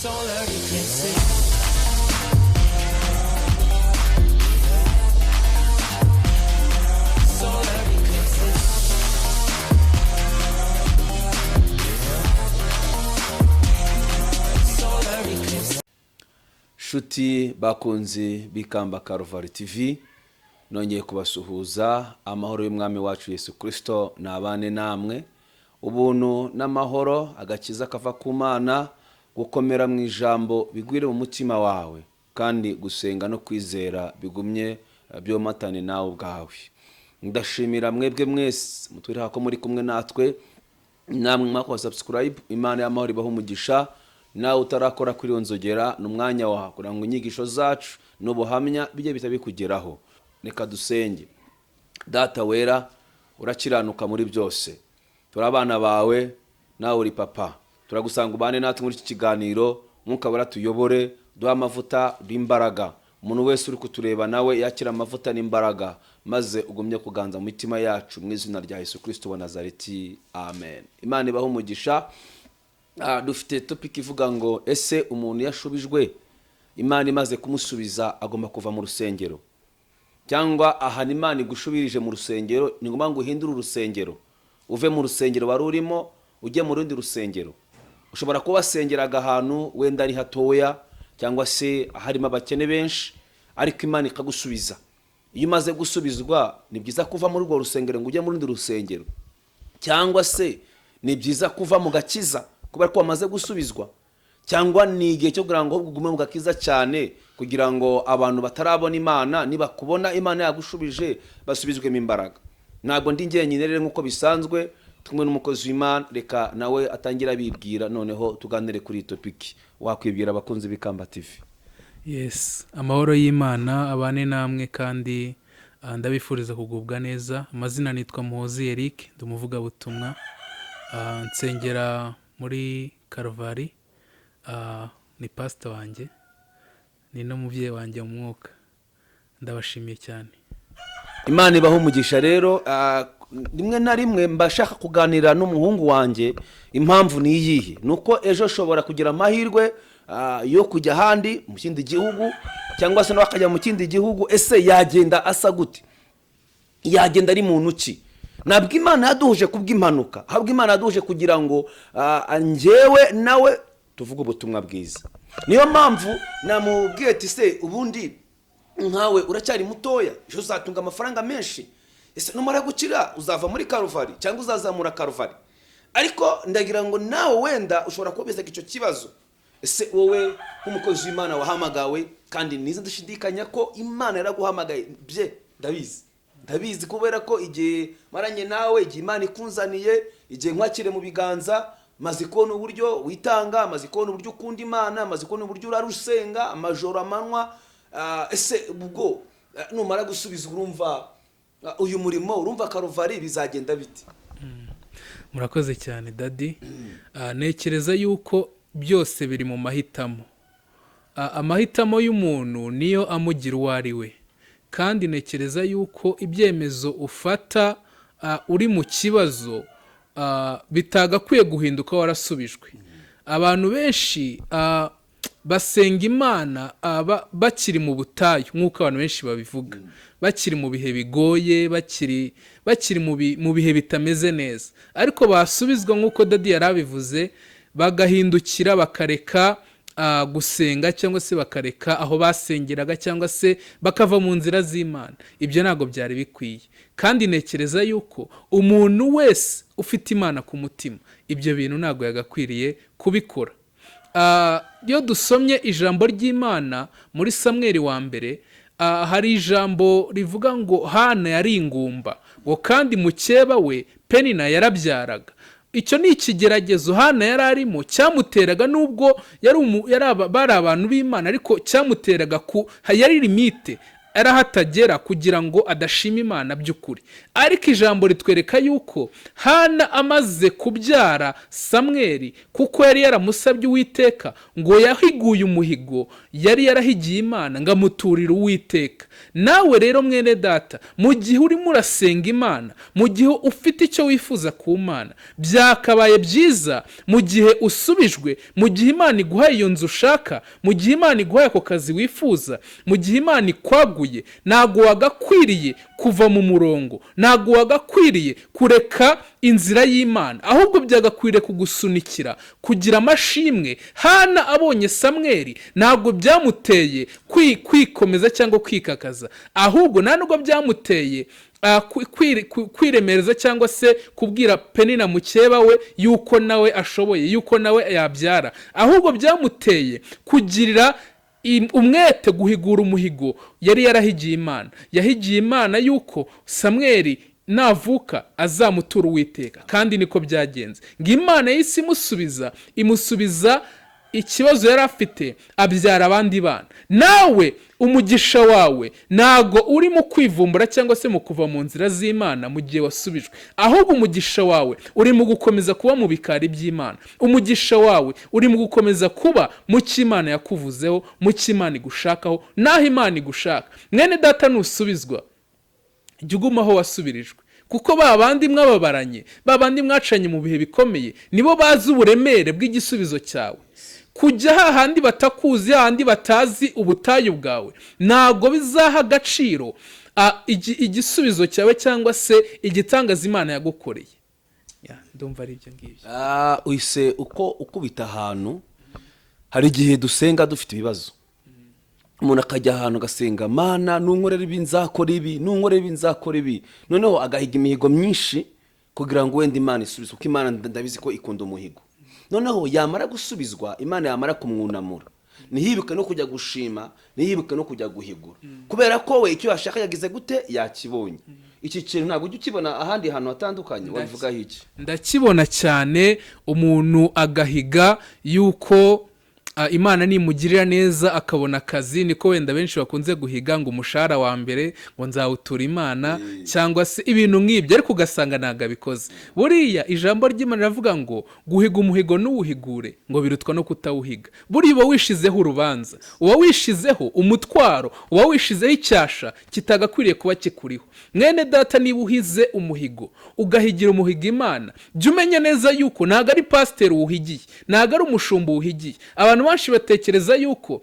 Solar eclipses. Solar eclipses. Solar eclipses. Shuti bakunzi b'Ikamba Karuvari TV, nongeye kubasuhuza. Amahoro y'Umwami wacu Yesu Kirisito ni abane namwe. Ubuntu n'amahoro, agakiza kava ku Mana, gukomera mu ijambo bigwire mu mutima wawe, kandi gusenga no kwizera bigumye byomatane nawe ubwawe. Ndashimira mwebwe mwese mutwereka ko muri kumwe natwe, namwe mwakoze subscribe. Imana y'amahoro ibaho umugisha. Nawe utarakora kuri iyo nzogera, ni umwanya wawe kugira ngo inyigisho zacu n'ubuhamya bijye bihita bikugeraho. Reka dusenge. Data wera, urakiranuka muri byose. Turi abana bawe, nawe uri papa. Turagusanga ubane natwe muri iki kiganiro. Mwuka Wera tuyobore, duhe amavuta n'imbaraga. Umuntu wese uri kutureba nawe yakira amavuta n'imbaraga, maze ugumye kuganza mu mitima yacu, mu izina rya Yesu Kirisito wa Nazareti, amen. Imana ibahe umugisha. Dufite topic ivuga ngo: ese umuntu yashubijwe, Imana imaze kumusubiza, agomba kuva mu rusengero? Cyangwa ahantu Imana igushubirije mu rusengero, ni ngombwa ngo uhindure urusengero, uve mu rusengero wari urimo ujye mu rundi rusengero? Ushobora kuba wasengeraga ahantu wenda ari hatoya, cyangwa se harimo abakene benshi, ariko Imana ikagusubiza. Iyo umaze gusubizwa, ni byiza kuva muri urwo rusengero ngo ujye mu rundi rusengero, cyangwa se ni byiza kuva mu gakiza kubera ko wamaze gusubizwa, cyangwa ni igihe cyo kugira ngo ahubwo ugume mu gakiza cyane, kugira ngo abantu batarabona Imana nibakubona Imana yagushubije basubizwemo imbaraga? Ntabwo ndi njyenyine rero, nk'uko bisanzwe tumwe n'umukozi w'Imana. Reka nawe atangira abibwira, noneho tuganire kuri iyi topic. Wakwibwira abakunzi b'Ikamba TV? Yes, amahoro y'Imana abane namwe, kandi ndabifuriza kugubwa neza. Amazina nitwa Muhozi Eric, ndi umuvugabutumwa. Nsengera muri Karuvari. Ni pasita wanjye, ni n'umubyeyi wanjye mu mwuka. Ndabashimiye cyane. Imana ibaho umugisha. Rero rimwe na rimwe mba shaka kuganira n'umuhungu wanjye. Impamvu ni iyihe? Ni uko ejo ashobora kugira amahirwe yo kujya ahandi mu kindi gihugu, cyangwa se nawe akajya mu kindi gihugu. Ese yagenda asa gute? Yagenda ari muntu ki? Ntabwo Imana yaduhuje kubw'impanuka, ahubwo Imana yaduhuje kugira ngo njyewe nawe tuvuge ubutumwa bwiza. Niyo mpamvu namubwiye ati: se ubundi nkawe uracyari mutoya, ejo uzatunga amafaranga menshi, ese numara gukira uzava muri Karuvari cyangwa uzazamura Karuvari? Ariko ndagira ngo nawe wenda ushobora kuba icyo kibazo. Ese wowe nk'umukozi w'Imana wahamagawe, kandi niza ndashidikanya ko Imana yaraguhamagaye bye, ndabizi, ndabizi, kubera ko igihe maranye nawe, igihe Imana ikunzaniye, igihe nkwakire mu biganza, maze kubona uburyo witanga, maze kubona uburyo ukunda Imana, maze kubona uburyo urara usenga amajoro, amanywa. Ese ubwo numara gusubiza, urumva uyu murimo, urumva Karuvari bizagenda bite? Murakoze cyane, daddy. Ntekereza yuko byose biri mu mahitamo. Amahitamo y'umuntu niyo amugira uwo ari we, kandi ntekereza yuko ibyemezo ufata uri mu kibazo bitagakwiye guhinduka warasubijwe. Abantu benshi basenga Imana bakiri mu butayu, nk'uko abantu benshi babivuga, bakiri mu bihe bigoye, bakiri mu bihe bitameze neza, ariko basubizwa, nk'uko daddy yari abivuze, bagahindukira, bakareka gusenga, cyangwa se bakareka aho basengeraga, cyangwa se bakava mu nzira z'Imana. Ibyo ntabwo byari bikwiye, kandi ntekereza yuko umuntu wese ufite Imana ku mutima ibyo bintu ntabwo yagakwiriye kubikora. Iyo dusomye ijambo ry'Imana muri Samweri wa mbere, hari ijambo rivuga ngo Hana yari ingumba, ngo kandi mukeba we Penina yarabyaraga. Icyo ni ikigeragezo Hana yari arimo cyamuteraga, nubwo yari bari abantu b'Imana, ariko cyamuteraga ku yari limite. ari aho atagera kugira ngo adashima Imana by'ukuri. Ariko ijambo ritwereka yuko Hana amaze kubyara Samweli, kuko yari yaramusabye Uwiteka, ngo yahiguye umuhigo yari yarahigiye Imana, ngo amuturire Uwiteka. Nawe rero, mwene data, mu gihe urimo urasenga Imana, mu gihe ufite icyo wifuza ku Mana, byakabaye byiza mu gihe usubijwe, mu gihe Imana iguhaye iyo nzu ushaka, mu gihe Imana iguhaye ako kazi wifuza, mu gihe Imana ikwaguye, ntabwo wagakwiriye kuva mu murongo, ntabwo wagakwiriye kureka inzira y'Imana, ahubwo byagakwiriye kugusunikira kugira amashimwe. Hana abonye Samweli, ntabwo byamuteye kwikomeza cyangwa kwikakaza, ahubwo nta nubwo byamuteye kwiremereza cyangwa se kubwira Penina mukeba we yuko nawe ashoboye, yuko nawe yabyara, ahubwo byamuteye kugirira umwete guhigura umuhigo yari yarahigiye Imana. Yahigiye Imana yuko Samweli navuka azamutura Uwiteka, kandi niko byagenze. Ngo Imana yahise imusubiza ikibazo yari afite, abyara abandi bana. Nawe umugisha wawe ntago uri mu kwivumbura cyangwa se mu kuva mu nzira z'Imana mu gihe wasubijwe, ahubwo umugisha wawe uri mu gukomeza kuba mu bikari by'Imana. Umugisha wawe uri mu gukomeza kuba mu cyo Imana yakuvuzeho, mu cyo Imana igushakaho, n'aho Imana igushaka. Mwene data, nusubizwa, jya uguma aho wasubirijwe, kuko ba bandi mwababaranye, ba bandi mwacanye mu bihe bikomeye, nibo bazi uburemere bw'igisubizo cyawe. Kujya hahandi batakuzi, hahandi batazi ubutayu bwawe, ntabwo bizaha agaciro igisubizo cyawe cyangwa se igitangaza Imana yagukoreye. Ya, ndumva ari ibyo ngibyo. Uhise uko ukubita ahantu. Hari igihe dusenga dufite ibibazo, umuntu akajya ahantu agasenga: "Mana, nunkorera ibi nzakora ibi, nunkorera ibi nzakora ibi." Noneho agahiga imihigo myinshi kugira ngo wenda Imana isubize, kuko Imana ndabizi ko ikunda umuhigo. Noneho yamara gusubizwa, Imana yamara kumwunamura, ntiyibuke no kujya gushima, ntiyibuke no kujya guhigura, kubera ko we icyo yashaka yagize gute? Yakibonye. Iki kintu ntabwo ujya ukibona ahandi hantu hatandukanye? Wabivugaho iki? Ndakibona cyane. Umuntu agahiga yuko Imana nimugirira neza akabona akazi, niko wenda benshi bakunze guhiga, ngo umushahara wa mbere ngo nzawutura Imana cyangwa se ibintu nk'ibyo, ariko ugasanga ntabwo abikoze. Buriya ijambo ry'Imana riravuga ngo guhiga umuhigo n'uwuhigure ngo birutwa no kutawuhiga. Buriya uba wishizeho urubanza, uba wishizeho umutwaro, uba wishizeho icyasha kitagakwiriye kuba kikuriho. Mwene data, niba uhize umuhigo, ugahigira umuhigo Imana, jya umenya neza yuko ntabwo ari pasiteri wuhigiye, ntabwo ari umushumba wuhigiye. Abantu benshi batekereza yuko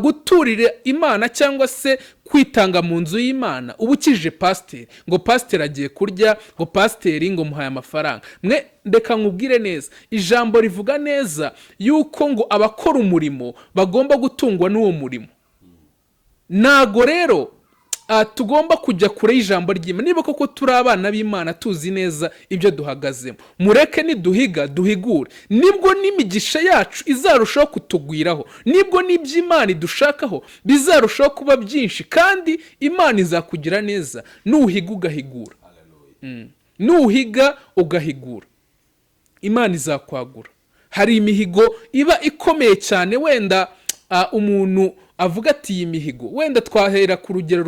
guturira Imana cyangwa se kwitanga mu nzu y'Imana uba ukijije pasiteri, ngo pasiteri agiye kurya, ngo pasiteri ngo muhaye amafaranga. Mwe reka nkubwire neza, ijambo rivuga neza yuko ngo abakora umurimo bagomba gutungwa n'uwo murimo. Ntago rero tugomba kujya kure y'ijambo ry'Imana. Niba koko turi abana b'Imana, tuzi neza ibyo duhagazemo, mureke niduhiga duhigure, nibwo n'imigisha yacu izarushaho kutugwiraho, nibwo n'ibyo Imana idushakaho bizarushaho kuba byinshi, kandi Imana izakugira neza nuhiga ugahigura. Nuhiga ugahigura, Imana izakwagura. Hari imihigo iba ikomeye cyane, wenda umuntu avuga ati iyi mihigo, wenda twahera ku rugero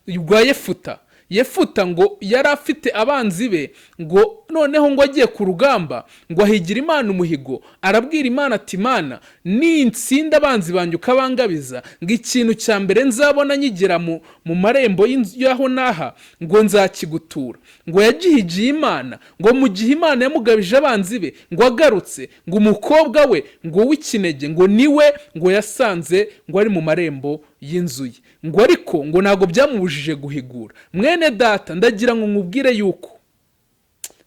rwa Yefuta. Yefuta ngo yari afite abanzi be, ngo noneho ngo agiye ku rugamba, ngo ahigira Imana umuhigo, arabwira Imana ati: "Imana, nintsinda abanzi banjye ukabangabiza, ngo ikintu cya mbere nzabona nkigera mu marembo y'inzu y'aho n'aha, ngo nzakigutura." Ngo yagihigiye Imana, ngo mu gihe Imana yamugabije abanzi be, ngo agarutse, ngo umukobwa we ngo w'ikinege ngo niwe ngo yasanze ngo ari mu marembo y'inzu ye. Ngo ariko ngo ntabwo byamubujije guhigura. Mwene data, ndagira ngo nkubwire yuko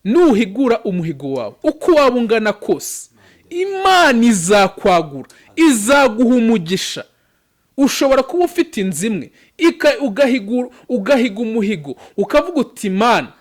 nuhigura umuhigo wawe, uko waba ungana kose, Imana izakwagura, izaguha umugisha. Ushobora kuba ufite inzu imwe, ugahiga umuhigo, ukavuga uti: "Imana,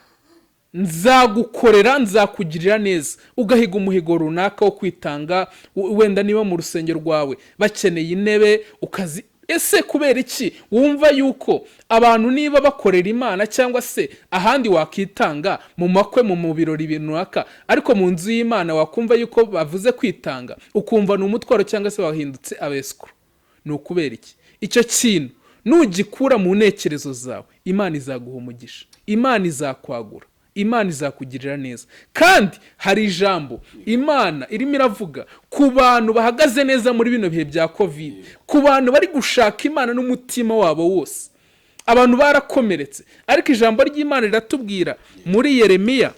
nzagukorera, nzakugirira neza." Ugahiga umuhigo runaka wo kwitanga, wenda niba mu rusengero rwawe bakeneye intebe, ukazi. Ese kubera iki wumva yuko abantu niba bakorera Imana cyangwa se ahandi wakitanga mu makwe, mu birori runaka, ariko mu nzu y'Imana wakumva yuko bavuze kwitanga ukumva ni umutwaro cyangwa se wahindutse abesikuru? Ni ukubera iki icyo kintu? Nugikura mu ntekerezo zawe, Imana izaguha umugisha, Imana izakwagura, Imana izakugirira neza. Kandi hari ijambo Imana irimo iravuga ku bantu bahagaze neza muri bino bihe bya COVID, ku bantu bari gushaka Imana n'umutima wabo wose. Abantu barakomeretse, ariko ijambo ry'Imana riratubwira muri Yeremiya,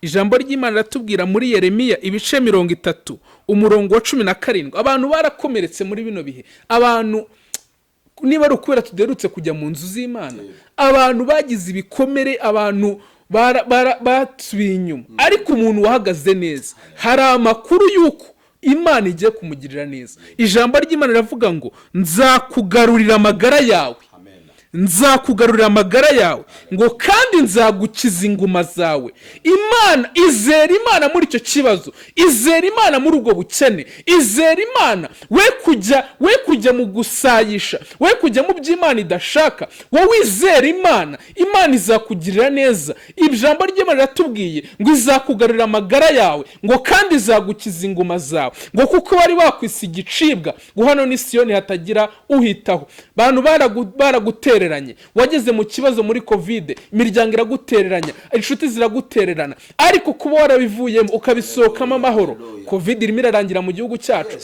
ijambo ry'Imana riratubwira muri Yeremiya ibice 30, umurongo wa 17. Abantu barakomeretse muri bino bihe. Abantu, niba ari ukubera tudaherutse kujya mu nzu z'Imana, abantu bagize ibikomere, abantu basubiye inyuma. Ariko umuntu wahagaze neza, hari amakuru y'uko Imana igiye kumugirira neza. Ijambo ry'Imana riravuga ngo: "Nzakugarurira amagara yawe, nzakugarurira amagara yawe," ngo "kandi nzagukiza inguma zawe." Imana, izera Imana muri icyo kibazo, izera Imana muri ubwo bukene, izera Imana. We kujya mu gusayisha, we kujya mu byo Imana idashaka. Wowe izera Imana, Imana izakugirira neza. Ijambo ry'Imana riratubwiye ngo izakugarurira amagara yawe, ngo kandi izagukiza inguma zawe, ngo kuko bari bakwise igicibwa, ngo hano ni Siyoni hatagira uhitaho. Bantu baragutereranye, wageze mu kibazo muri COVID, imiryango iragutereranya, inshuti ziragutererana, ariko kuba warabivuyemo ukabisohokamo amahoro. COVID irimo irarangira mu gihugu cyacu.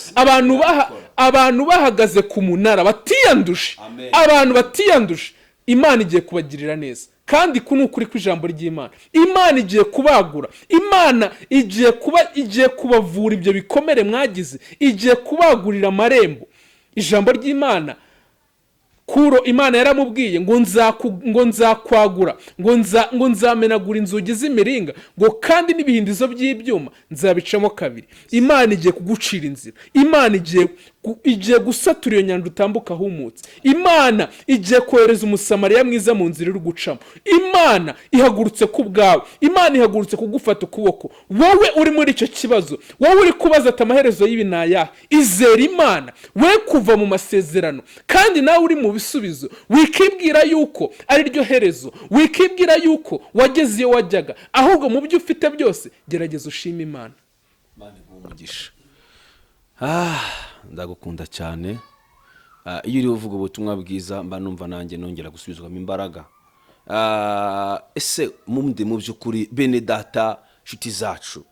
Abantu bahagaze ku munara batiyanduje, Amen. abantu batiyanduje, Imana igiye kubagirira neza. Kandi ku ni ukuri kw'ijambo ry'Imana, Imana igiye kubagura, Imana igiye kubavura ibyo bikomere mwagize, igiye kubagurira amarembo. Ijambo ry'Imana, Kuro Imana yaramubwiye ngo nzakwagura, ngo nzamenagura inzugi z'imiringa, ngo kandi n'ibihindizo by'ibyuma nzabicamo kabiri. Imana igiye kugucira inzira. Imana igiye gusatura iyo nyanja utambuka ahumutse. Imana igiye kohereza Umusamariya mwiza mu nzira uri gucamo. Imana ihagurutse ku bwawe, Imana ihagurutse kugufata ukuboko. Wowe uri muri icyo kibazo, wowe uri kubaza ati: "Amaherezo y'ibi ni ayahe?" Izera Imana, we kuva mu masezerano. Kandi nawe uri mu bisubizo, wikibwira yuko ari ryo herezo, wikibwira yuko wageze iyo wajyaga. Ahubwo mu byo ufite byose, gerageza ushime Imana. Imana iguhe umugisha. Ndagukunda cyane. Iyo uri uvuga ubutumwa bwiza, mba numva nanjye nongera gusubizwamo imbaraga. Ese mundi mu by'ukuri, bene data, nshuti zacu,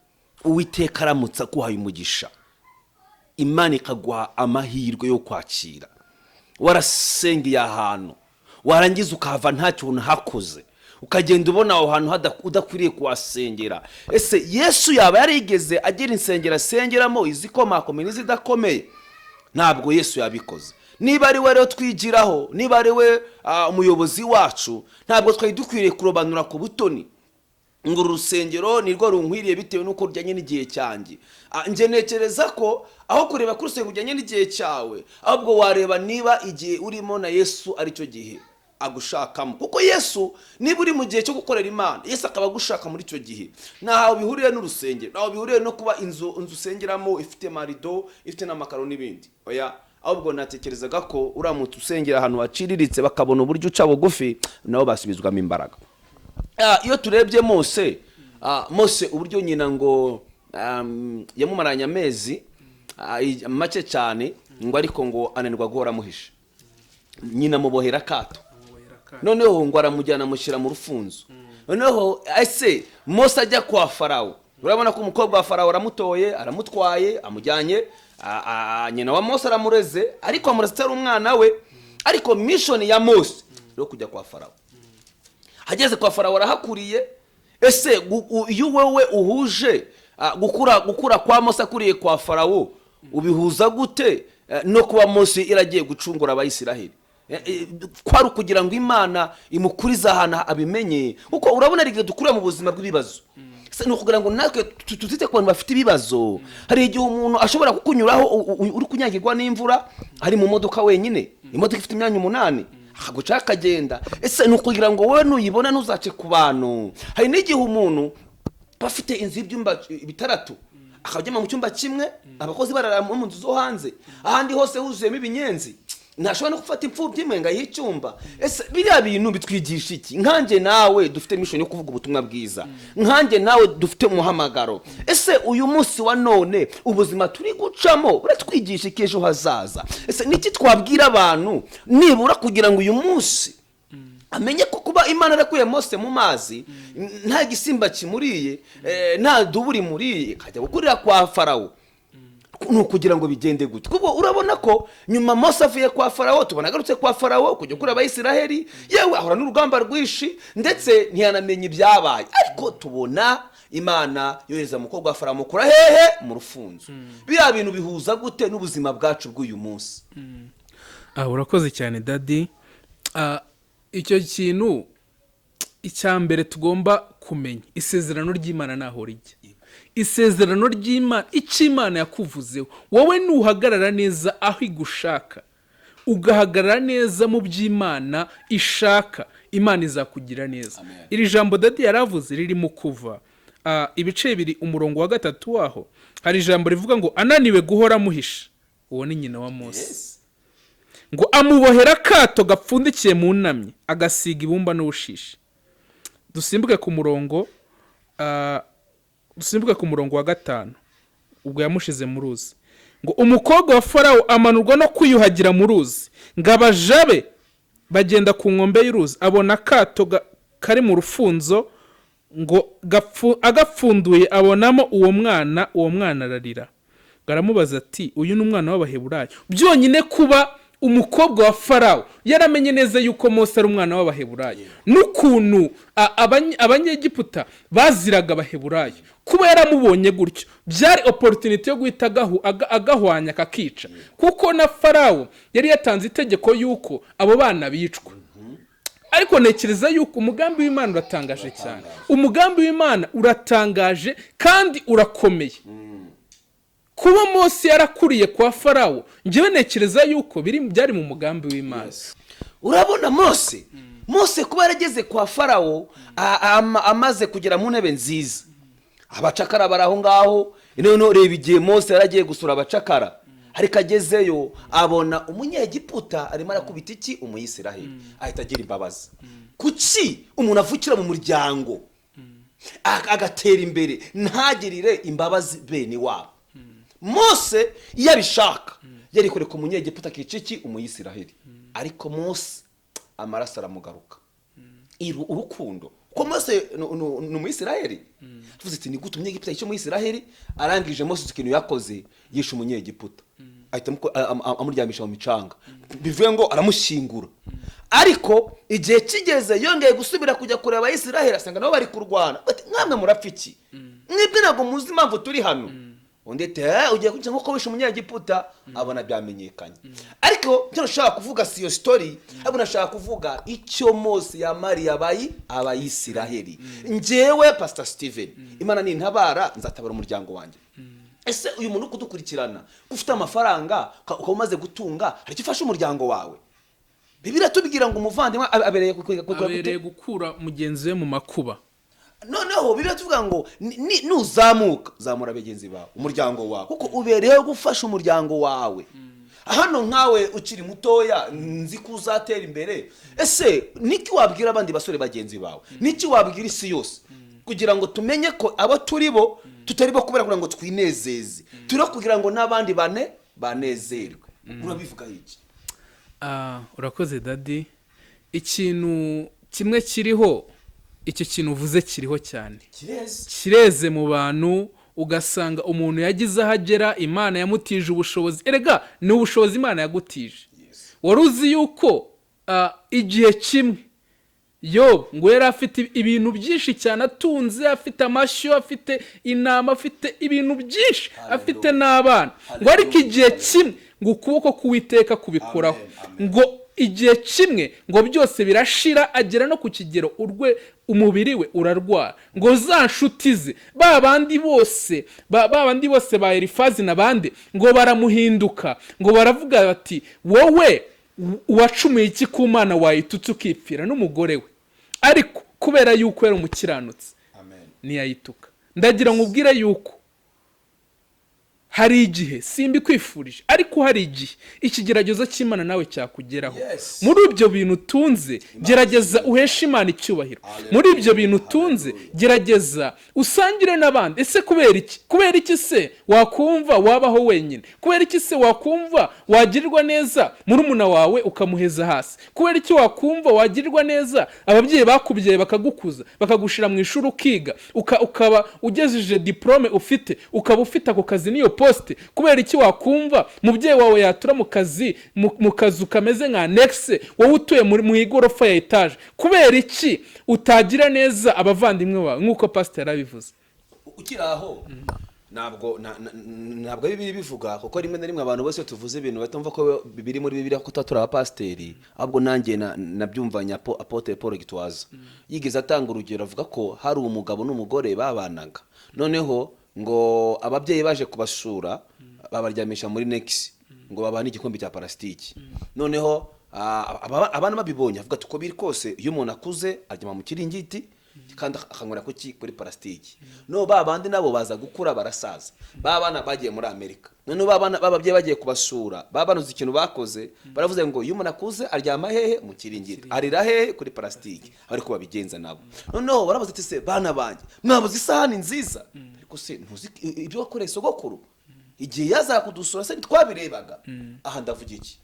Uwiteka aramutse akuhaye umugisha, Imana ikaguha amahirwe yo kwakira, warasengeye ahantu, warangiza ukahava nta kintu hakoze, ukagenda ubona aho hantu udakwiriye kuhasengera, ese Yesu yaba yarigeze agira insengero asengeramo, izikomakomeye n'izidakomeye? Ntabwo Yesu yabikoze. Niba ari we rero twigiraho, niba ari we umuyobozi wacu, ntabwo twari dukwiriye kurobanura ku butoni ngo uru rusengero nirwo runkwiriye bitewe n'uko rujyanye n'igihe cyanjye. Njye ntekereza ko aho kureba ko urusengero rujyanye n'igihe cyawe, ahubwo wareba niba igihe urimo na Yesu aricyo gihe agushakamo. Kuko Yesu, niba uri mu gihe cyo gukorera Imana, Yesu akaba agushaka muri icyo gihe, ntaho bihuriye n'urusengero, ntaho bihuriye no kuba inzu usengeramo ifite marido, ifite n'amakaro n'ibindi. Oya, ahubwo natekerezaga ko uramutse usengera ahantu haciriritse, bakabona uburyo uca bugufi, nabo basubizwamo imbaraga. Iyo turebye Mose, Mose uburyo nyina ngo yamumaranye amezi make cyane, ngo ariko ngo ananirwa guhora amuhisha, nyina amubohera akato, noneho ngo aramujyana amushyira mu rufunzo. Noneho ese Mose ajya kwa Farawo, urabona ko umukobwa wa Farawo aramutoye, aramutwaye, amujyanye, nyina wa Mose aramureze, ariko amureze atari umwana we. Ariko mission ya Mose yo kujya kwa Farawo, ageze kwa Farawo arahakuriye. Ese iyo wowe uhuje gukura kwa Mose akuriye kwa Farawo, ubihuza gute no kuba Mose iragiye gucungura Abayisiraheli? Kwari ukugira ngo Imana imukurize ahantu abimenye, kuko urabona hari igihe dukura mu buzima bw'ibibazo. Se ni ukugira ngo natwe tuzite ku bantu bafite ibibazo. Hari igihe umuntu ashobora kukunyuraho uri kunyagirwa n'imvura, ari mu modoka wenyine, imodoka ifite imyanya 8, akagucaho akagenda. Ese ni ukugira ngo wowe nuyibona ntuzace ku bantu? Hari n'igihe umuntu aba afite inzu y'ibyumba 6, akaryama mu cyumba kimwe, abakozi barara mu nzu zo hanze, ahandi hose huzuyemo ibinyenzi. Ntashobora no gufata imfubyi imwe ngo ayihe icyumba. Ese biriya bintu bitwigisha iki? Nkanjye nawe dufite mission yo kuvuga ubutumwa bwiza, nkanjye nawe dufite umuhamagaro, ese uyu munsi wa none ubuzima turi gucamo buratwigisha iki ejo hazaza? Ese niki twabwira abantu nibura kugira ngo uyu munsi amenye ko kuba Imana yarakuye Mose mu mazi nta gisimba kimuriye, nta dubu rimuriye, akajya gukurira kwa Farawo, ni ukugira ngo bigende gute? Kuko urabona ko nyuma Mose avuye kwa Farawo, tubona agarutse kwa Farawo kujya kuri Abayisiraheli, yewe ahura n'urugamba rwinshi, ndetse ntiyanamenya ibyabaye. Ariko tubona Imana yohereza umukobwa wa Farawo, amukura hehe? Mu rufunzo. Biriya bintu bihuza gute n'ubuzima bwacu bw'uyu munsi? Urakoze cyane, daddy. Icyo kintu, icya mbere tugomba kumenya, isezerano ry'Imana ntaho rijya. Isezerano ry'Imana, icyo Imana yakuvuzeho, wowe nuhagarara neza aho igushaka, ugahagarara neza mu by'Imana ishaka, Imana izakugira neza. Amen. Iri jambo daddy yaravuze riri mu Kuva ibice 2, umurongo wa 3 waho hari ijambo rivuga ngo: "Ananiwe guhora amuhisha," uwo ni nyina wa Mose, ngo "amubohera akato gapfundikiye mu ntamyi, agasiga ibumba n'ubushishi." Dusimbuke ku murongo wa 5. Ubwo yamushize mu ruzi, ngo "Umukobwa wa Farawo amanurwa no kwiyuhagira mu ruzi, ngo abaja be bagenda ku nkombe y'uruzi, abona akato kari mu rufunzo, ngo agapfunduye abonamo uwo mwana. Uwo mwana ararira." Ngo aramubaza ati: "Uyu ni umwana w'Abaheburayo?" Byonyine kuba umukobwa wa Farawo yaramenye neza yuko Mose ari umwana w'Abaheburayo, n'ukuntu Abanyegiputa baziraga Abaheburayo, kuba yaramubonye gutyo byari opportunity yo guhita agahwanya akakica, kuko na Farawo yari yatanze itegeko yuko abo bana bicwa. Ariko ntekereza yuko umugambi w'Imana uratangaje cyane. Umugambi w'Imana uratangaje kandi urakomeye. Kuba Mose yarakuriye kwa Farawo, njyewe ntekereza yuko byari mu mugambi w'Imana. Urabona Mose kuba yarageze kwa Farawo, amaze kugera mu ntebe nziza, abacakara bari aho ngaho. Noneho reba igihe Mose yari agiye gusura abacakara, ariko agezeyo abona Umunyegiputa arimo arakubita iki? Umuyisiraheli. Ahita agira imbabazi. Kuki umuntu avukira mu muryango agatera imbere ntagirire imbabazi bene wabo? Mose iyo abishaka yari kureka Umunyegiputa akica iki? Umuyisiraheli. Ariko Mose amaraso aramugaruka, urukundo, kuko Mose ni Umuyisiraheli. Tuvuze ati: "Ni gute Umunyegiputa yica Umuyisiraheli?" Arangije Mose ikintu yakoze, yishe Umunyegiputa, ahita amuryamisha mu micanga, bivuye ngo aramushyingura. Ariko igihe kigeze yongeye gusubira kujya kureba Abayisiraheli, asanga nabo bari kurwana. Bati: "Mwamwe murapfa iki? Mwebwe ntabwo muzi impamvu turi hano?" Undi ati: "Ugiye kwica nk'uko wishe Umunyegiputa." Abona byamenyekanye. Ariko icyo nashaka kuvuga si iyo story, ahubwo nashaka kuvuga icyo Mose yamariye Abayisiraheli. Njyewe Pastor Steven, Imana nintabara nzatabara umuryango wanjye. Ese uyu muntu uri kudukurikirana, ufite amafaranga, ukaba umaze gutunga, hari icyo ufasha umuryango wawe? Bibiliya tubwira ngo umuvandimwe abereye Abereye gukura mugenzi we mu makuba. Noneho Bibiliya tuvuga ngo nuzamuka, zamura bagenzi bawe, umuryango wawe, kuko ubereyeho gufasha umuryango wawe. Hano nkawe ukiri mutoya, nzi ko uzatera imbere. Ese niki wabwira abandi basore bagenzi bawe? Niki wabwira isi yose kugira ngo tumenye ko abo turi bo tutari bo kubera kugira ngo twinezeze, turi kugira ngo n'abandi bane banezerwe? Urabivuga iki? Urakoze daddy. Ikintu kimwe kiriho, icyo kintu uvuze kiriho cyane. Kireze. Kireze mu bantu, ugasanga umuntu yagize aho agera, Imana yamutije ubushobozi. Erega ni ubushobozi Imana yagutije. Wari uzi yuko igihe kimwe Yobu ngo yari afite ibintu byinshi cyane, atunze, afite amashyo, afite intama, afite ibintu byinshi, afite n'abana, ngo ariko igihe kimwe ngo ukuboko k'Uwiteka kubikoraho, ngo igihe kimwe ngo byose birashira, agera no ku kigero urwe umubiri we urarwara, ngo za nshuti ze, ba bandi bose ba Elifazi n'abandi, ngo baramuhinduka, ngo baravuga bati: "Wowe wacumuye iki ku Mana wayitutse ukipfira n'umugore we?" Ariko kubera yuko yari umukiranutsi, Amen. ntiyayituka. Ndagira ngo ubwire yuko Hari igihe, simbikwifurije, ariko hari igihe ikigeragezo cy'Imana nawe cyakugeraho. Muri ibyo bintu utunze, gerageza uheshe Imana icyubahiro. Muri ibyo bintu utunze, gerageza usangire n'abandi. Ese kubera iki? Kubera iki se wakumva wabaho wenyine? Kubera iki se wakumva wagirirwa neza murumuna wawe ukamuheza hasi? Kubera iki wakumva wagirirwa neza ababyeyi bakubyaye, bakagukuza, bakagushira mu ishuri, ukiga, ukaba ugejeje diporome ufite, ukaba ufite ako kazi n'iyo poste? Kubera iki wakumva mubyeyi wawe yatura mu kazi mu kazu kameze nka annexe, wowe utuye mu igorofa ya etaje? Kubera iki utagira neza abavandimwe bawe nk'uko pasiteri yarabivuze? Ukiri aho, ntabwo Bibiliya bivuga, kuko rimwe na rimwe abantu bose tuvuze ibintu batumva ko biri muri Bibiliya, kuko tuba turi abapasiteri. Ahubwo nanjye nabyumvanye Apôtre Paul Gitwaza. Yigeze atanga urugero, avuga ko hari umugabo n'umugore babanaga, noneho ngo ababyeyi baje kubasura babaryamisha muri annexe, ngo babane igikombe cya parasitiki. Noneho abana babibonye, avuga ati: "Uko biri kose, iyo umuntu akuze aryama mu kiringiti kandi akanywera kuri parasitiki." No ba bandi nabo baza gukura, barasaza, ba bana bagiye muri Amerika. Noneho ba bana b'ababyeyi bagiye kubasura, babanuze ikintu bakoze, baravuze ngo: "Iyo umuntu akuze aryama hehe? Mu kiringiti. Arira hehe? Kuri parasitiki." Ariko babigenza nabo. Noneho barabaza ati: "Se bana banjye, mwabuze isahani nziza? Ariko se ntuzi ibyo wakoreye sogokuru igihe yazaga kudusura? Se ntitwabirebaga?" Aha ndavuga iki?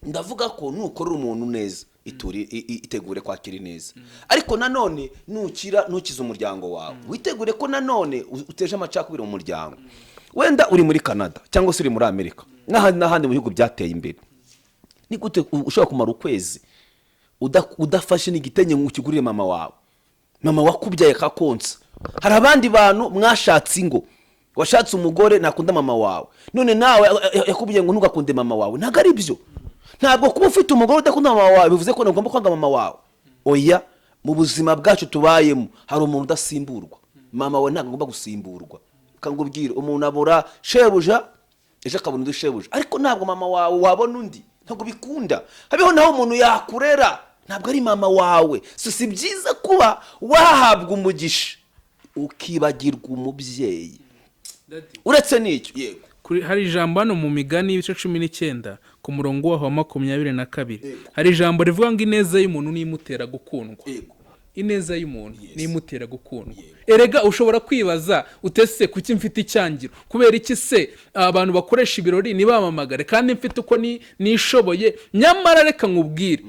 Ndavuga ko nukorera umuntu neza, itegure kwakira ineza. Ariko nanone nukira, ntukize umuryango wawe, witegure ko nanone uteje amacakubiri mu muryango. Wenda uri muri Canada cyangwa se uri muri Amerika n'ahandi n'ahandi mu bihugu byateye imbere, ni gute ushobora kumara ukwezi udafashe n'igitenge ngo ukigurire mama wawe, mama wakubyaye akakonsa? Hari abandi bantu mwashatse ingo, washatse umugore ntakunda mama wawe, none nawe yakubwiye ngo ntugakunde mama wawe. Ntabwo ari byo. Ntabwo kuba ufite umugore udakunda mama wawe bivuze ko ugomba kwanga mama wawe. Oya, mu buzima bwacu tubayemo hari umuntu udasimburwa. Mama wawe ntabwo agomba gusimburwa. Ukangubwira, umuntu abura shebuja, ejo akabona undi shebuja, ariko ntabwo mama wawe wabona undi, ntabwo bikunda. Habeho naho umuntu yakurera, ntabwo ari mama wawe. So si byiza kuba wahabwa umugisha ukibagirwa umubyeyi. Uretse n'icyo, yego. Hari ijambo hano mu Migani, ibice 19, ku murongo waho wa 22, hari ijambo rivuga ngo: "Ineza y'umuntu niyo imutera gukundwa." Ineza y'umuntu niyo imutera gukundwa. Erega ushobora kwibaza utese: "Kuki mfite icyangiro? Kubera iki se abantu bakoresha ibirori ntibamamagare kandi mfite uko nishoboye?" Nyamara reka nkubwire,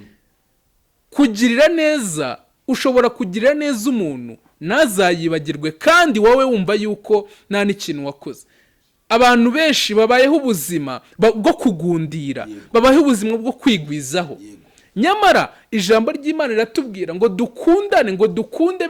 kugirira neza, ushobora kugirira neza umuntu ntazayibagirwe, kandi wowe wumva yuko nta n'ikintu wakoze. Abantu benshi babayeho ubuzima bwo kugundira, babayeho ubuzima bwo kwigwizaho. Nyamara ijambo ry'Imana riratubwira ngo dukundane, ngo dukunde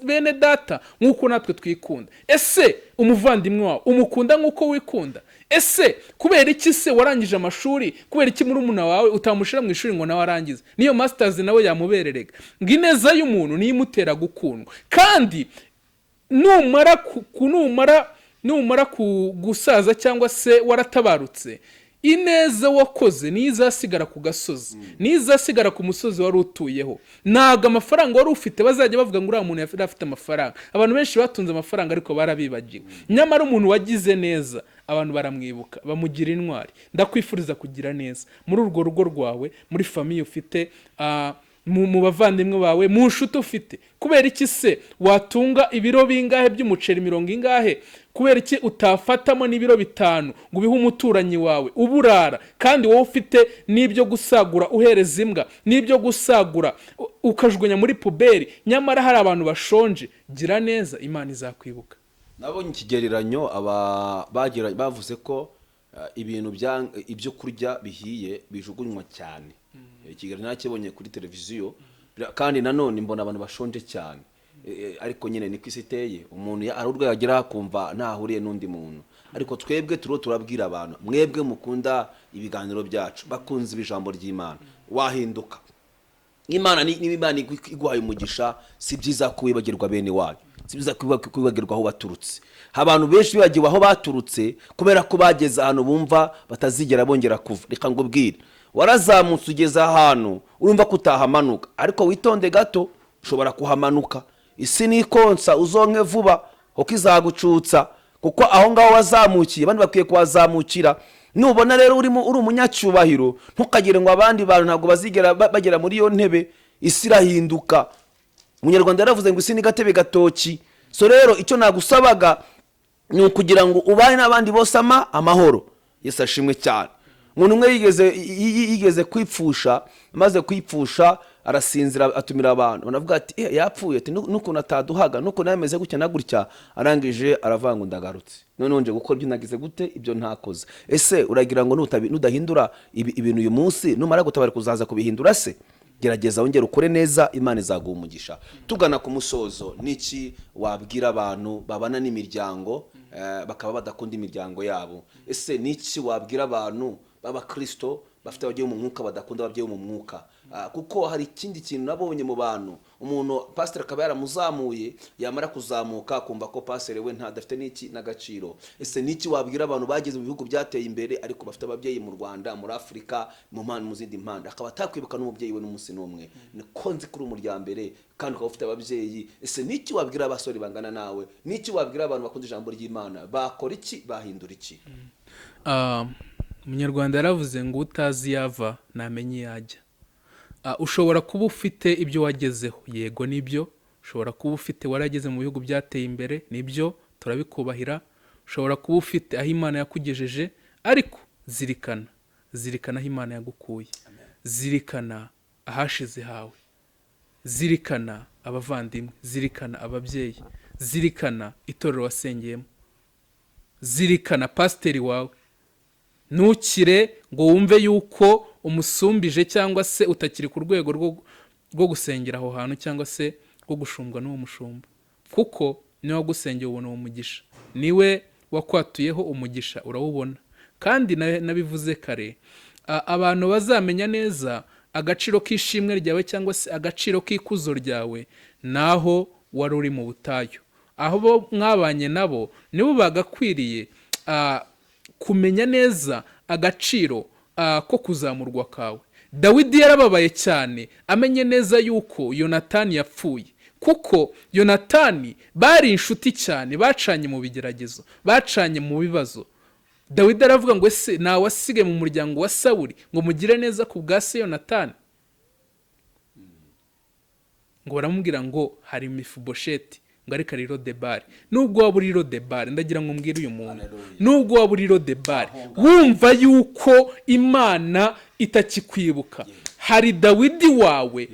bene data nk'uko natwe twikunda. Ese umuvandimwe wawe umukunda nk'uko wikunda? Ese kubera iki se warangije amashuri, kubera iki murumuna wawe utamushyira mu ishuri ngo nawe arangize niyo masters, nawe yamubererega? Ngo ineza y'umuntu niyo imutera gukundwa. Kandi numara gusaza cyangwa se waratabarutse, ineza wakoze niyo izasigara ku gasozi, niyo izasigara ku musozi wari utuyeho. Ntabwo amafaranga wari ufite bazajya bavuga ngo: "Uriya muntu yari afite amafaranga." Abantu benshi batunze amafaranga ariko barabibagiwe. Nyamara umuntu wagize neza, abantu baramwibuka, bamugira intwari. Ndakwifuriza kugira neza muri urwo rugo rwawe, muri famille ufite, mu bavandimwe bawe, mu nshuti ufite. Kubera iki se watunga ibiro bingahe by'umuceri, mirongo ingahe, kubera iki utafatamo n'ibiro 5 ngo ubihe umuturanyi wawe uburara, kandi wowe ufite n'ibyo gusagura uhereza imbwa, n'ibyo gusagura ukajugunya muri poubelle, nyamara hari abantu bashonje? Gira neza, Imana izakwibuka. Nabonye ikigereranyo, aba bagira bavuze ko ibintu bya ibyo kurya bihiye bijugunywa cyane. Ikigereranyo nakibonye kuri televiziyo, kandi nanone mbona abantu bashonje cyane. Ariko nyine niko isi iteye, umuntu hari urwego ageraho akumva ntahuriye n'undi muntu. Ariko twebwe turiho turabwira abantu, mwebwe mukunda ibiganiro byacu, bakunze ijambo ry'Imana, wahinduka. Imana niba Imana iguhaye umugisha, si byiza ko wibagirwa bene wanyu, si byiza kwibagirwa aho baturutse. Abantu benshi bibagiwe aho baturutse kubera ko bageze ahantu bumva batazigera bongera kuva. Reka ngubwire, warazamutse ugeze ahantu urumva ko utahamanuka, ariko witonde gato, ushobora kuhamanuka. Isi nikonsa uzonke vuba kuko izagucutsa. Kuko aho ngaho wazamukiye, abandi bakwiye kuhazamukira. Nubona rero urimo uri umunyacyubahiro, ntukagire ngo abandi bantu ntabwo bazigera bagera muri iyo ntebe. Isi irahinduka. Umunyarwanda yaravuze ngo isi ni gatebe gatoki. So rero icyo nagusabaga ni ukugira ngo ubane n'abandi bose amahoro. Yesu ashimwe cyane. Umuntu umwe yigeze kwipfusha. Amaze kwipfusha arasinzira, atumira abantu, banavuga ati: "Eh, yapfuye." Ati: "N'ukuntu ataduhaga, n'ukuntu yameze gutya na gutya." Arangije aravuga ngo: "Ndagarutse, noneho nje gukora ibyo nagize gute, ibyo ntakoze." Ese uragira ngo nudahindura ibintu uyu munsi, numara gutabara kuzaza kubihindura se? Gerageza wongere ukore neza, Imana izaguha umugisha. Tugana ku musozo, n'iki wabwira abantu babana n'imiryango bakaba badakunda imiryango yabo? Ese n'iki wabwira abantu b'abakristo bafite ababyeyi mu mwuka badakunda ababyeyi mu mwuka? Kuko hari ikindi kintu nabonye mu bantu: umuntu pasiteri akaba yaramuzamuye, yamara kuzamuka akumva ko pasiteri we ntadafite n'iki n'agaciro. Ese n'iki wabwira abantu bageze mu bihugu byateye imbere ariko bafite ababyeyi mu Rwanda, muri Afurika, mu mpande, mu zindi mpande, akaba atakwibuka n'umubyeyi we n'umunsi n'umwe? Niko nzi kuri umuryambere kandi ukaba ufite ababyeyi. Ese n'iki wabwira abasore bangana nawe? N'iki wabwira abantu bakunda ijambo ry'Imana? Bakora iki? Bahindura iki? Umunyarwanda yaravuze ngo utazi iyo ava ntamenye iyo ajya. Ushobora kuba ufite ibyo wagezeho, yego nibyo. Ushobora kuba ufite warageze mu bihugu byateye imbere, nibyo, turabikubahira. Ushobora kuba ufite aho Imana yakugejeje, ariko zirikana, zirikana aho Imana yagukuye, zirikana ahashize hawe, zirikana abavandimwe, zirikana ababyeyi, zirikana itorero wasengeyemo, zirikana pasiteri wawe. Ntukire ngo wumve yuko umusumbije cyangwa se utakiri ku rwego rwo gusengera aho hantu cyangwa se rwo gushumbwa n'uwo mushumba, kuko niwe wagusengeye ubona uwo mugisha, niwe wakwatuyeho umugisha urawubona. Kandi nabivuze kare, abantu bazamenya neza agaciro k'ishimwe ryawe cyangwa se agaciro k'ikuzo ryawe naho wari uri mu butayu, aho bo mwabanye nabo nibo bagakwiriye kumenya neza agaciro ko kuzamurwa kawe. Dawidi yarababaye cyane amenye neza yuko Yonatani yapfuye, kuko Yonatani bari inshuti cyane, bacanye mu bigeragezo, bacanye mu bibazo. Dawidi aravuga ngo: "Ese ntawe wasigaye mu muryango wa Sawuri ngo mugire neza ku bwa se Yonatani?" Ngo baramubwira ngo hari Mefibosheti, ngo ariko ari Lodebari. Nubwo waba uri Lodebari, ndagira ngo mbwire uyu muntu, nubwo waba uri Lodebari wumva yuko Imana itakikwibuka, hari Dawidi wawe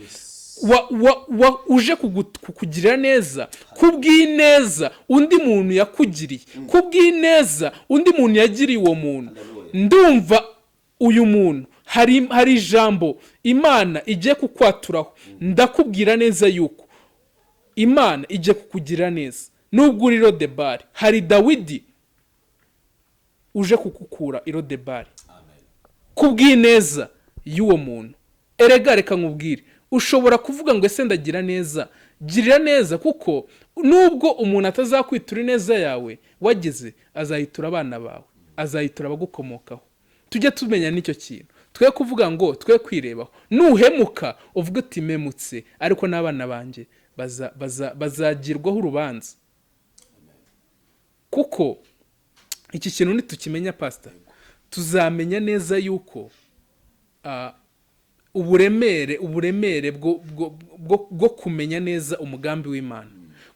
uje kukugirira neza kubw'ineza undi muntu yakugiriye, kubw'ineza undi muntu yagiriye uwo muntu. Ndumva uyu muntu hari ijambo Imana igiye kukwaturaho. Ndakubwira neza yuko Imana igiye kukugirira neza. Nubwo uri Lodebari, hari Dawidi uje kukukura i Lodebari kubw'ineza y'uwo muntu. Erega reka nkubwire, ushobora kuvuga ngo: "Ese ndagira neza?" Girira neza, kuko nubwo umuntu atazakwitura ineza yawe wagize, azayitura abana bawe, azayitura abagukomokaho. Tujye tumenya n'icyo kintu, twe kuvuga ngo twe kwirebaho. Nuhemuka uvuge uti: "Memutse, ariko n'abana banjye bazagirwaho urubanza." Kuko iki kintu nitukimenya, pasita, tuzamenya neza yuko uburemere bwo kumenya neza umugambi w'Imana.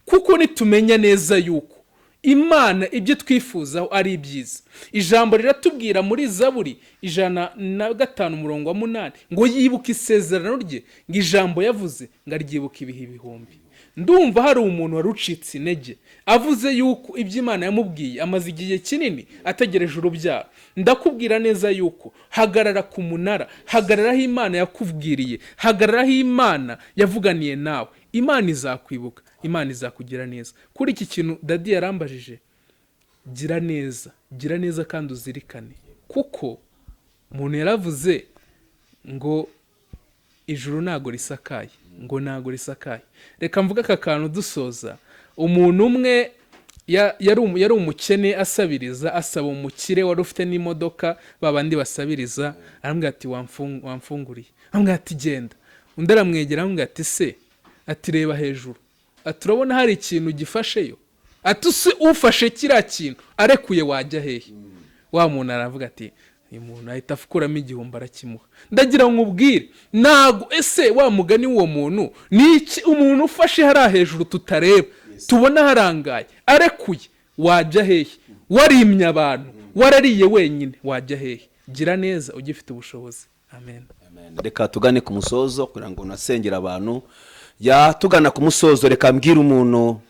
Kuko nitumenya neza yuko Imana ibyo twifuzaho ari ibyiza, ijambo riratubwira muri Zaburi 105 umurongo wa 8 ngo yibuke isezerano rye, ngo ijambo yavuze ngo aryibuke ibihe ibihumbi. Ndumva hari umuntu wari ucitse intege, avuze yuko ibyo Imana yamubwiye, amaze igihe kinini ategereje urubyaro. Ndakubwira neza yuko hagarara ku munara, hagarara aho Imana yakubwiriye, hagarara aho Imana yavuganiye nawe. Imana izakwibuka, Imana izakugira neza. Kuri iki kintu daddy yarambajije, gira neza, gira neza kandi uzirikane, kuko umuntu yaravuze ngo ijuru ntago risakaye, ngo ntago risakaye. Reka mvuge aka kantu dusoza. Umuntu umwe yari umukene asabiriza, asaba umukire wari ufite n'imodoka, ba bandi basabiriza. Aramubwira ati: "Wamfunguriye?" Aramubwira ati: "Genda." Undi aramwegera, aramubwira ati: "Se," ati, "reba hejuru," ati, "urabona hari ikintu gifasheyo?" Ati: "Use ufashe kiriya kintu arekuye, wajya hehe?" Wa muntu aravuga ati: "Uyu muntu ahita akuramo 1000 arakimuha." Ndagira ngo nkubwire, ntago ese wa mugani w'uwo muntu ni iki? Umuntu ufashe hariya hejuru tutareba, tubona harangaye, arekuye wajya hehe? Warimye abantu, warariye wenyine, wajya hehe? Gira neza ugifite ubushobozi. Amen. Reka tugane ku musozo kugira ngo unasengere abantu. Ya, tugana ku musozo, reka mbwire umuntu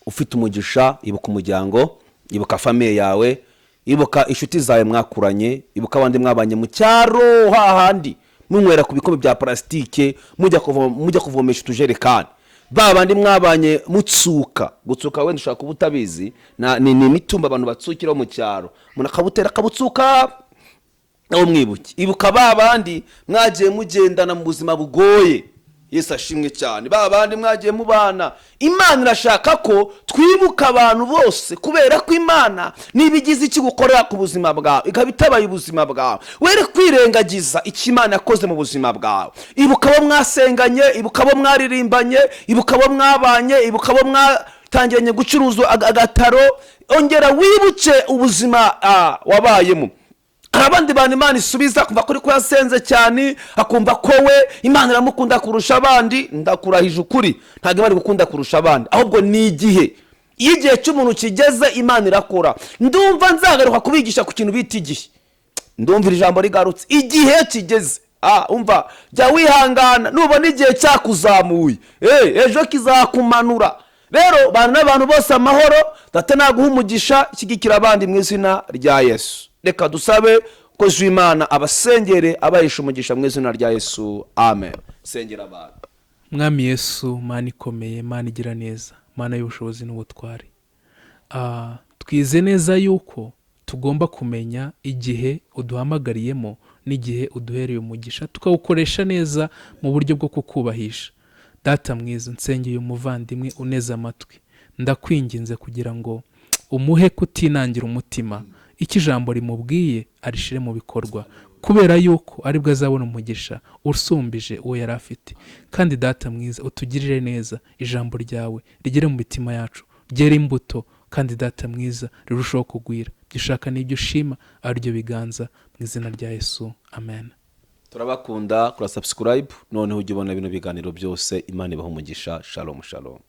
ufite umugisha: ibuka umuryango, ibuka famille yawe, ibuka inshuti zawe mwakuranye, ibuka abandi mwabanye mu cyaro hahandi munywera ku bikombe bya parasitike, mujya kuvomesha utujerekani, ba bandi mwabanye mutsuka. Gutsuka wenda ushobora kuba utabizi, ni imitumba abantu batsukiraho mu cyaro, umuntu akabutera akabutsuka. Nawe mwibuke, ibuka ba bandi mwagiye mugendana mu buzima bugoye. Yesu ashimwe cyane. Ba bandi mwagiye mubana. Imana irashaka ko twibuka abantu bose, kubera ko Imana niba igize icyo igukorera ku buzima bwawe, ikaba itabaye ubuzima bwawe, were kwirengagiza icyo Imana yakoze mu buzima bwawe. Ibuka abo mwasenganye, ibuka abo mwaririmbanye, ibuka abo mwabanye, ibuka abo mwatangiranye gucuruza agataro. Ongera wibuke ubuzima wabayemo. Hari abandi bantu Imana isubiza kumva kuri ko yasenze cyane, akumva ko we Imana iramukunda kurusha abandi. Ndakurahije ukuri, ntabwo Imana igukunda kurusha abandi, ahubwo ni igihe. Iyo igihe cy'umuntu kigeze, Imana irakora. Ndumva nzagaruka kubigisha ku kintu bita igihe. Ndumva iri jambo rigarutse, igihe kigeze. Umva, jya wihangana. Nubona igihe cyakuzamuye, ejo kizakumanura. Rero bana n'abantu bose amahoro. Data naguha umugisha. Shyigikira abandi mu izina rya Yesu. Reka dusabe umukozi w'Imana abasengere, abahisha umugisha mu izina rya Yesu. Amen. Sengera abantu. Mwami Yesu, Mana ikomeye, Mana igira neza, Mana y'ubushobozi n'ubutware, twize neza yuko tugomba kumenya igihe uduhamagariyemo n'igihe uduhereye umugisha, tukawukoresha neza mu buryo bwo kukubahisha. Data mwiza, nsengeye umuvandimwe uneze amatwi. Ndakwinginze kugira ngo umuhe kutinangira umutima, icyo ijambo rimubwiye arishire mu bikorwa, kubera yuko aribwo azabona umugisha usumbije uwo yari afite. Kandi Data mwiza, utugirire neza, ijambo ryawe rigere mu mitima yacu, ryere imbuto, kandi Data mwiza, rirushaho kugwira. Ibyo ushaka n'ibyo ushima ariryo biganza, mu izina rya Yesu, amen. Turabakunda. Kura subscribe, noneho ujye ubona bino biganiro byose. Imana ibaha umugisha. Shalom, shalom.